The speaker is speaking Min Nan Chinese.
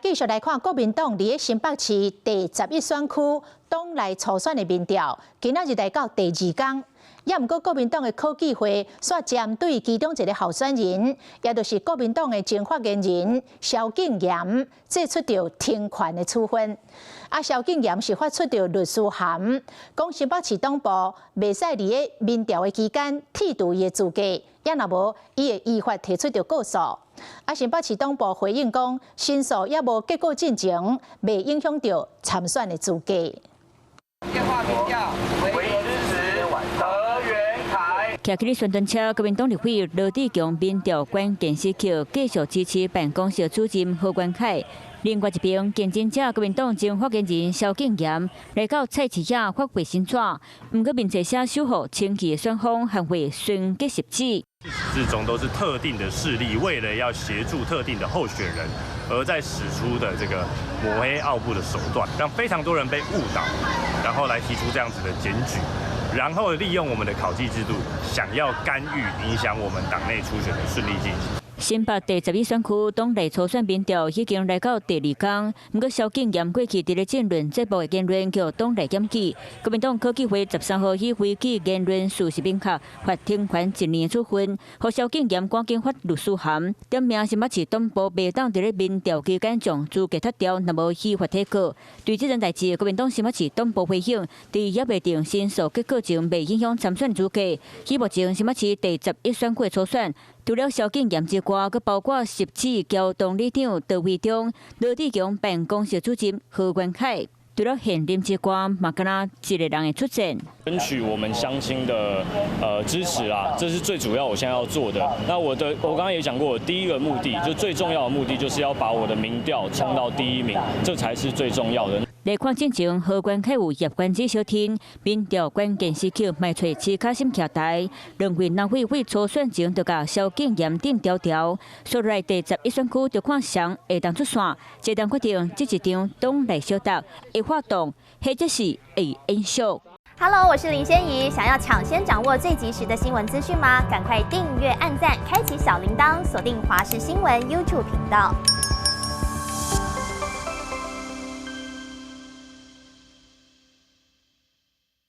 繼續來看國民黨佇咧新北市第十一選區黨內初選的民調，今仔日來到第二工。也毋過國民黨的考紀會煞針對其中一個候選人，也就是國民黨的前發言人蕭敬嚴，祭出著停權的處分。啊，蕭敬嚴是發出著律師函，講新北市黨部袂使佇咧民調的期間剔除伊的資格，也若無，伊會依法提出著告訴。啊，新北市黨部回應講，申訴猶無結果進前，袂影響著參選的資格。電話民調，唯一支持何元凱。騎起宣傳車，國民黨立委羅智強民調關鍵時刻繼續支持辦公室主任何元凱。另外一邊，競爭者國民黨前發言人蕭敬嚴來到菜市仔發衛生紙，毋過面冊寫守護清氣的選風，捍衛選舉實質。自始至終都是特定的勢力，為了要協助特定的候選人，而在使出的這個抹黑奧步的手段，讓非常多人被誤導，然後來提出這樣子的檢舉，然後利用我們的考紀制度，想要干預影響我們黨內初選的順利進行。新北第十一選區黨內初選民調已經來到第二工，毋過蕭敬嚴過去佇咧政論節目的言論予黨內檢舉，國民黨考紀會13號以違紀言論事實明確，發停權一年處分，予蕭敬嚴趕緊發律師函，點名新北市黨部袂當佇咧民調期間將資格剔掉，若無依法提告。對這件代誌，國民黨新北市黨部回應，佇猶未定申訴結果前，袂影響參選資格。以目前新北市第十一選區的初選，除了蕭敬嚴之外，閣包括汐止僑黨里長杜維忠、羅智強辦公室主任何元凱。除了現任之外，嘛敢若一個人會出戰。爭取我們鄉親的支持啦，這是最主要我現在要做的。那我剛剛也講過，我第一個目的就最重要的目的，就是要把我的民調衝到第一名，這才是最重要的。來看進前何元凱有葉關子相挺，民調關鍵時刻嘛揣市卡心徛台，兩位黨委為初選前就共蕭敬嚴頂牢牢，所以第十一選區就看誰會當出線，這當決定這一場黨內小鬥會發動，或者是會延續。 Hello，我是林仙怡，想要搶先掌握最及時的新聞資訊嗎？趕快訂閱、按讚、開啟小鈴鐺，鎖定華視新聞 YouTube 頻道。